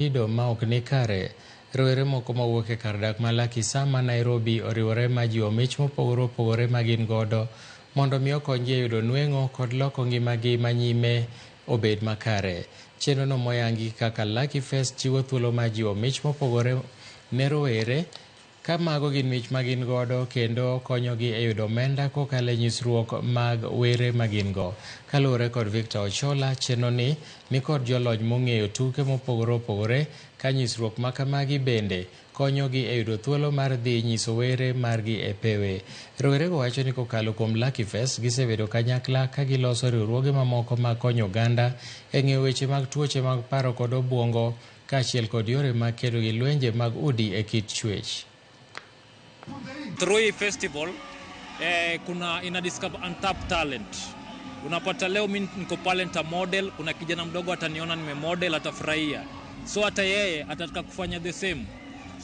Kido ma ok ni kare. Rowere moko mawuok e kar dak ma Lakisama, Nairobi oriwore ma jiwo mich mopogore opogore ma gin godo mondo mi okonygi e yudo nweng'o kod loko ngimagi ma nyime obed makare. Chenro no moyangi kaka Lucky Fest chiwo thuolo mar jiwo mich mopogore ne rowere ka mago gin mich ma gin godo kendo konyogi e yudo omenda kokalo e nyisruok mag were ma gin go. Kaluwore kod Victor Ochola, chenro ni nikod jolony mong'eyo tuke mopogore opogore ka nyisruok ma kamagi bende konyogi e yudo thuolo mar dhi nyiso were margi e pewe. Rowerego wacho ni kokalo kuom Lucky Fest gisebedo kanyakla ka giloso riwruoge mamoko mag konyo oganda e ng'eyo weche mag tuoche mag paro kod obuongo kaachiel kod yore mag kedo gi lwenje mag udi e kit chwech. Through hii festival kuna ina discover untapped talent. Unapata leo mimi niko pale nita model, kuna kijana mdogo ataniona nime model atafurahia, so hata yeye atataka kufanya the same.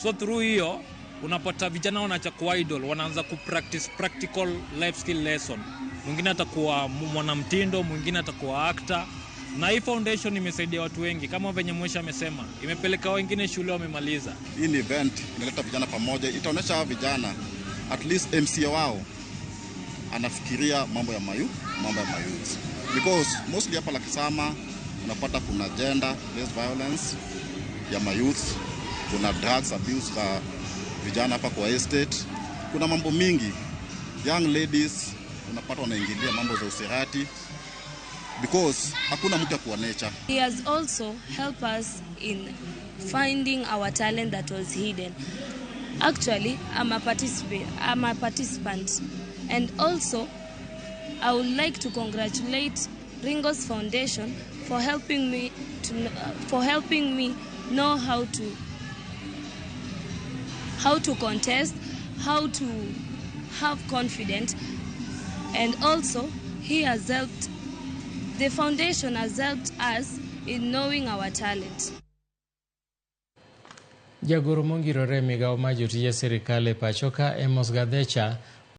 So through hiyo unapata vijana wanaacha kuwa idle, wanaanza ku practice practical life skill lesson. Mwingine atakuwa mwanamtindo, mwingine atakuwa actor. Na hii foundation imesaidia watu wengi kama venye Mwesha amesema, imepeleka wengine shule wamemaliza. Hii ni event inaleta vijana pamoja, itaonyesha hawa vijana at least MCA wao anafikiria mambo ya mayu, mambo ya mayouth, because mostly hapa Lakisama unapata kuna gender based violence ya mayouth, kuna drugs abuse za vijana hapa kwa estate, kuna mambo mingi. Young ladies unapata wanaingilia mambo za usherati because hakuna mtu ya kuwa nurture. He has also helped us in finding our talent that was hidden. Actually, I'm a participant. And also, I would like to congratulate Ringo's Foundation for helping me know how to contest, how to have confidence, and also he has helped the foundation has helped us in knowing our talent. Jagoro mongirore e migawo mar jotije sirikal e pacho ka Amos Gathecha.